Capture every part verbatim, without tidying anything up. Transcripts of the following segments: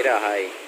Mirah hai.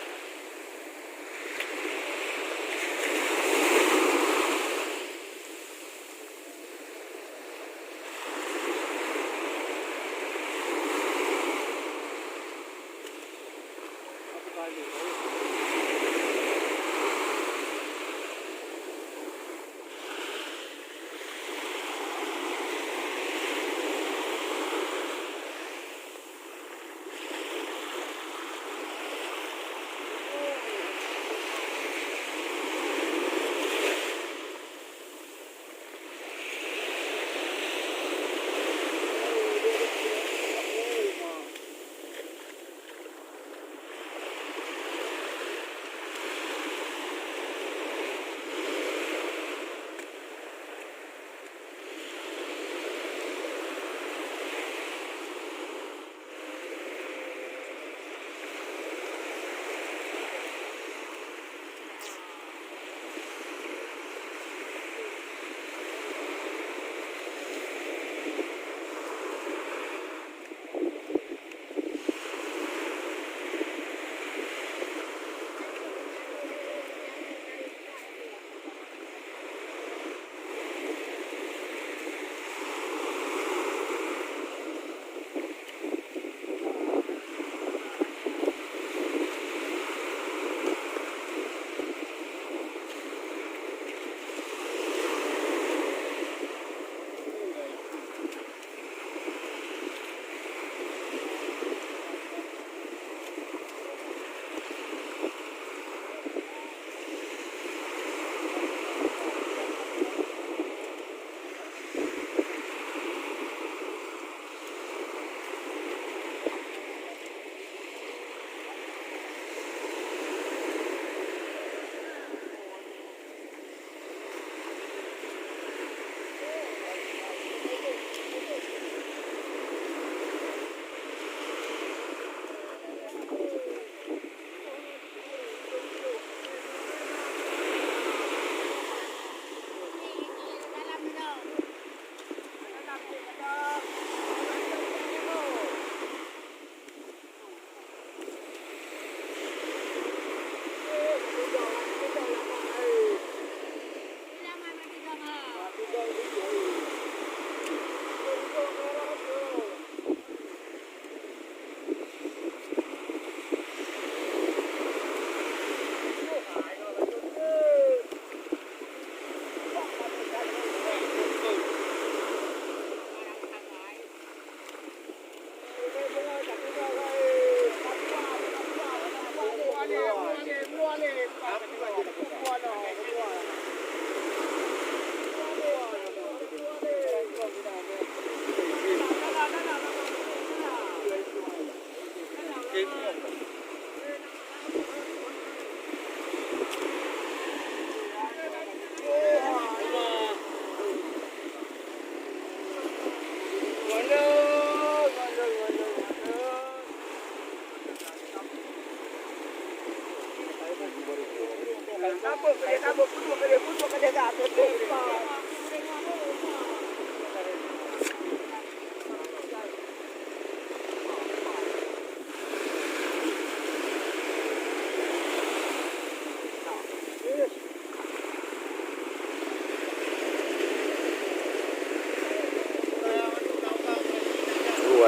Uh,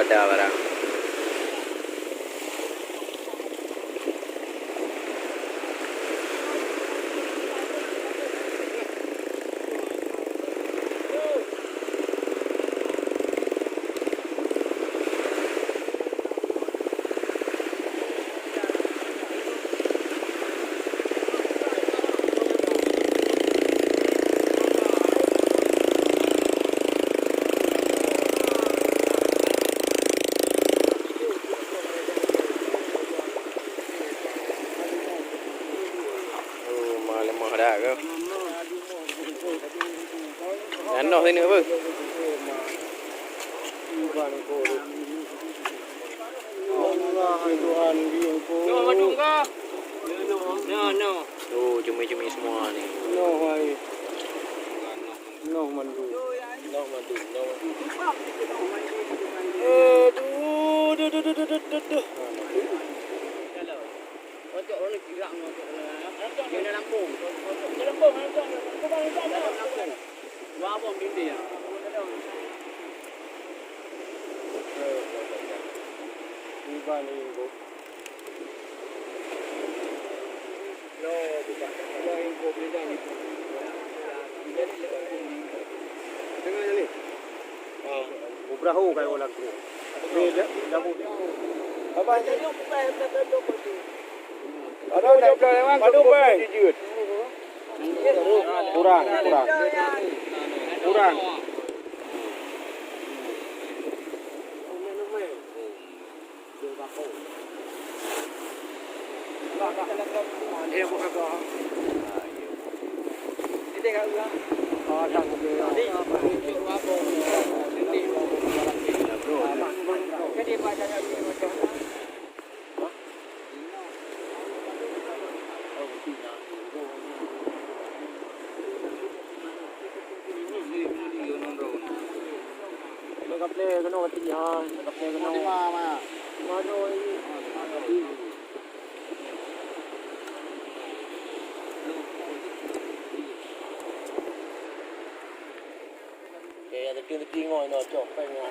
ada barang. Oh, ma leumah dah ke? Nyan noh sini apa? Allah, hai Tuhan, bi engkau. Noh, noh, noh. Noh, noh. Oh, cumi-cumi semua ni. Noh, hai. Noh, mandu. Noh, mandu. Noh, mandu. Eh, duh, duh, duh. Dua boh dinding. Iban ni, Bu. Tengah ni. Ah, ubrahu kai orang tu. Ni dah, dah bu. Abang ni. Ada, ada, ada, ada, ada. Kurang, kurang. Kurang. Kaplè keunoe ka tinggi hai, kaplè keunoe. Mano ini? Oke, ya, teuking-teuking ngoh inoe, cok pèng ngoh.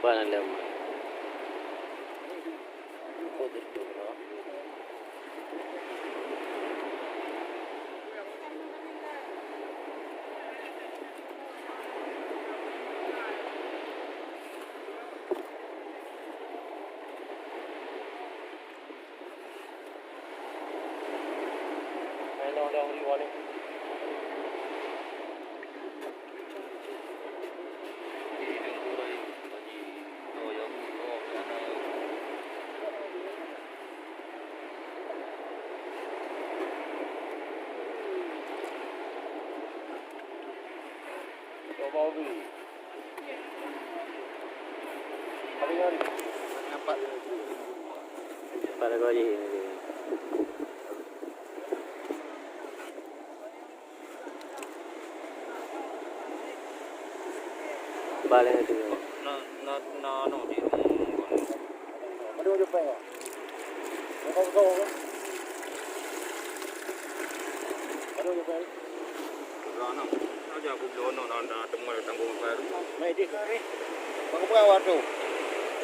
Ban lom. Nampak. Nampak lagu Haji ni. Balik tu. Na, na, na, no, di rumah. Aduh, aduh, aduh. Aja aku blono na, na tengok tanggung bayar. Mai di kari. Bang pegang waktu.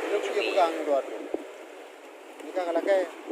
Ini cuci pegang waktu. Ini kan lagi.